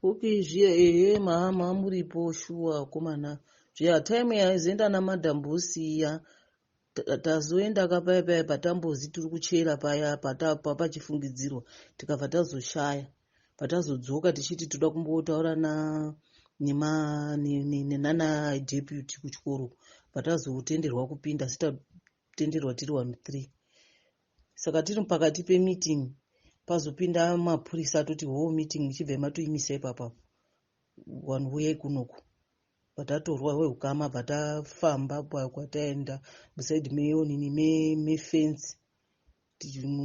Okay, zviya, ehe, mahama muripo shuwa akomana. Zviya time yaizoenda namadhambosi iya, tazoenda kapaya paya patambozi tiri kuchera paya patapa pachifungidzirwa, tikabva tazoshaya. Patazodzoka tichiti toda kumbotaura nana deputy kuchikoro, patazotenderwa kupinda, asi tatenderwa tiri 1 3. Saka tiri pakati pemeeting, pazopinda mapurisa atoti, "Ho, meeting ichibva matoimisa ipapapo, vanhu uyai kunoku." Patatorwa weukama, bva tafamba kwataenda muside meonini mefensi,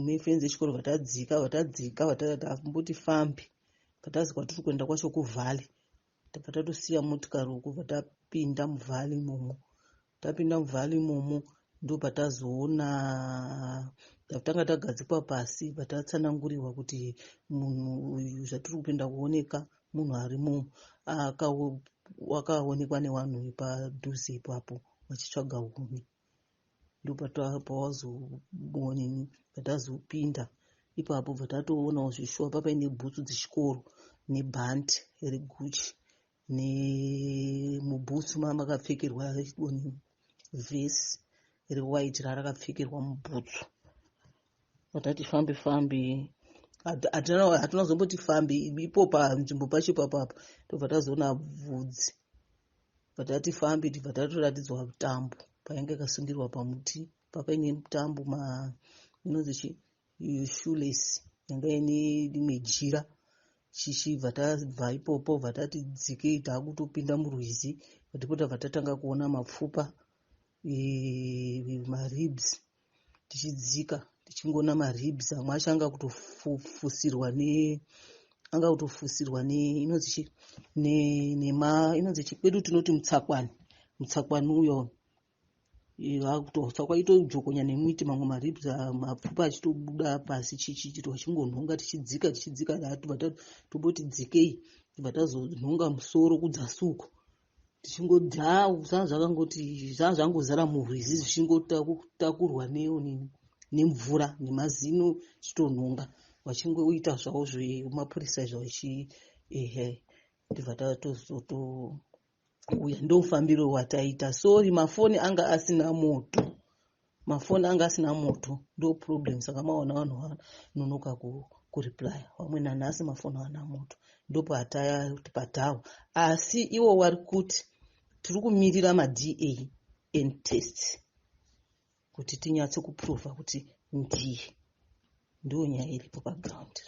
mefensi yechikoro, vatadzika, vatadzika, vatamboti fambi, patazi kwatiri kuenda kwacho kuvalley. Tabva tatosiya motikari uku, bva tapinda muvalley imomo. Tapinda muvalley imomo, ndo patazoona tanga tagadzikwa pasi, patatsanangurirwa kuti munhu uyu zvatiri kupinda kuoneka, munhu arimo wakaonekwa nevanhu vepadhuze ipapo vachitsvaga huni. Ndopawazoonini patazopinda ipapo, bva tatoonawo zvishuwa papaine bhutsu dzechikoro nebhandi reGucci, nemubhutsu mamakapfekerwa vhesi rewhite rarakapfekerwa mubhutsu. Patati fambi fambi, hatina kuzomboti fambi ipo panzvimbo pacho ipapapo, tobva tazoona bvudzi. Patati fambi, tibva tatoratidzwa tambo painge yakasungirwa pamuti, papaine tambo inonzi chi shoelace yanga ine rimwe jira. Chichibva tabva ipopo, bva tati dzikei, taakutopinda murwizi, ndipo tabva tatanga kuona mapfupa, maribs. Tichidzika tichingoona maribs, amwe acho anga kutofusirwa ne anga kutofusirwa ne inonzi chi nema inonzi chi, kwedu tinoti mutsakwani. Mutsakwani uyo kwaitojokonya nemiti, mamwe maribs, mapfupa achitobuda pasi, chichi vachingonhonga. Tichidzika, tichidzika, tobva tomboti dzikei, tobva tazonhonga musoro kudzasi uko, tichingodha zvangoti zvangozara murwizi, zvichingotakurwa nemvura nemazino, chitonhonga vachingoita zvavo zvemapurisa izvo vachi ehe. Tibva tatozotouya. Ndomufambiro wataita. Sorry, mafoni anga asina moto, mafoni anga asina moto, ndo problem. Saka maona vanhu vanonoka kureplya, vamwe nanhasi mafoni haana moto. Ndopatawa, asi ivo vari kuti tiri kumirira maDNA and test kuti tinyatse kuprova kuti ndiye. Ndo nyaya iripo paground.